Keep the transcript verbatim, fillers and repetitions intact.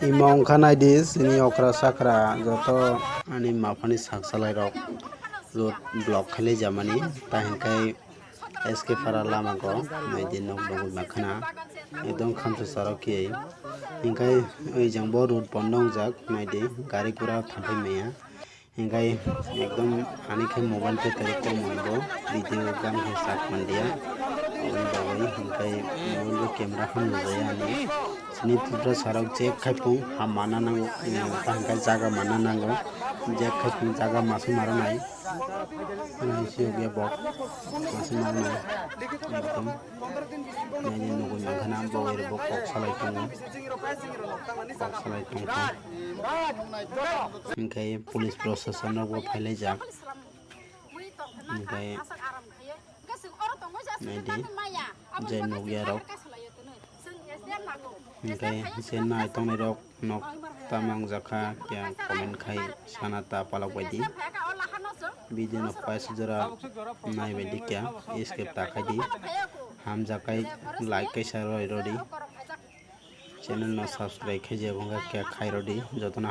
Imo wngkha naidi chini okra chakra joto ani maphani sak salai rok road block khailai jamani ta hinkhai S K Para lama go naidi nok nogwi makhana ekdom khamsa charo khe hinkhai oi jang bo road bondo wngjak naidi gari gura thampai maya. Hinkhai ekdom ani khe mobile battery kom mwnbo video gan khe sak manliya. Aboni bagwi hinkhai mobile bo camera ham nujaya ani. Chini Tripura sarok jek khai pung ham mana nango, ta hinkhai jaga mana nango. Jek khai pung jaga masa mara nai. Nai siyok ya bok masa mara nai. Ekdom. Nini nugwi mankha na bo ero bo kok salai tongo. Kok salai tongkha. Hinkhe police proshashan rok bo phailaijak. Hinkhe naidi je nukya rok. Hinkhe je nai tongnai rok nok tamo wngjakha khe comment khai sana ta palok baidi. Video no paisa jora nai baidi khe skip ta khaidi. Hamjakai like kaisa roi rodi. Channel no subscribe khai je wngkha khe khai rodi jotono.